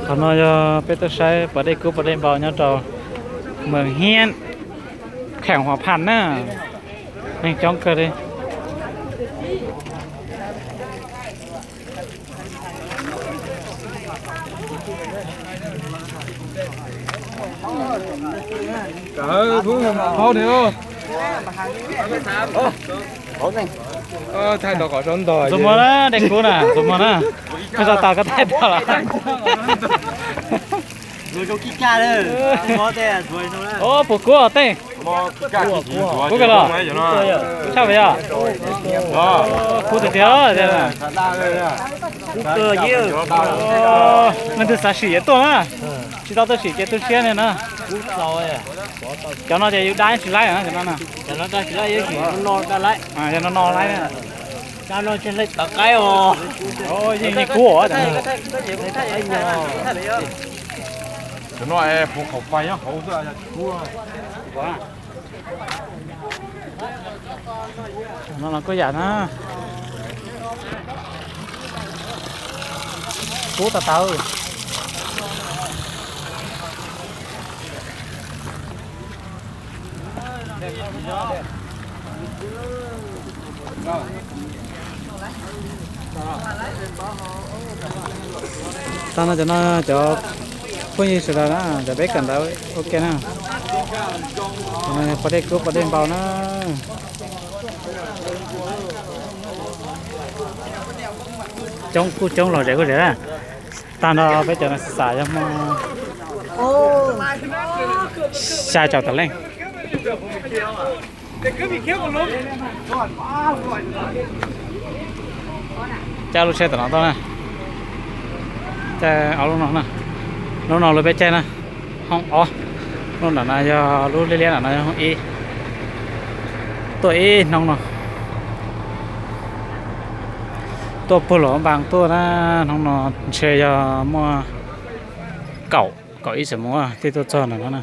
Qhov no yog peb tuaj saib pas dej kub pas dej npau nyob rau Mees Hiab, kheem Huam Phas na. Neeg coob kawg li. Tus muaj na, dej kub na, tus muaj na. Koj tau tau koj thaij tau los? Puas kub os tej? Kub kawg los? Tshaj puas yog? Kub tiag tiag. Leej twg xav sim yuav tuaj na, tsis tau tuaj sim ces tu siab li na. Cov no ces yus dab tsis laib na, cov no na. Yog no no laib. Yeej kub os. Cov no puv qhov pais nyob hauv xwb. No los kuj yam na. Kub tau tau. Tag no cov no cov phooj ywg sawv daws na, cov peb kawm ntawv ua ke na. Cov no pas dej kub pas dej npau na. Coob kuj coob, los zem kuj zem na. Tag nrho peb cov no xav yog muaj xya caum tawm leej. Caij lub tsheb tom no tuaj na. Caij ob lub no na. Lub no lub peb caij na, hoob ob. Lub nram no yog lub liab liab, nram no yog hoob ib. Tuaj ib hnub no, tuaj puag Luam Npas tuaj na. Hnub no ntshe yog muaj kaum, kaum ib xeem mus thiaj tuaj txog ntawm no na.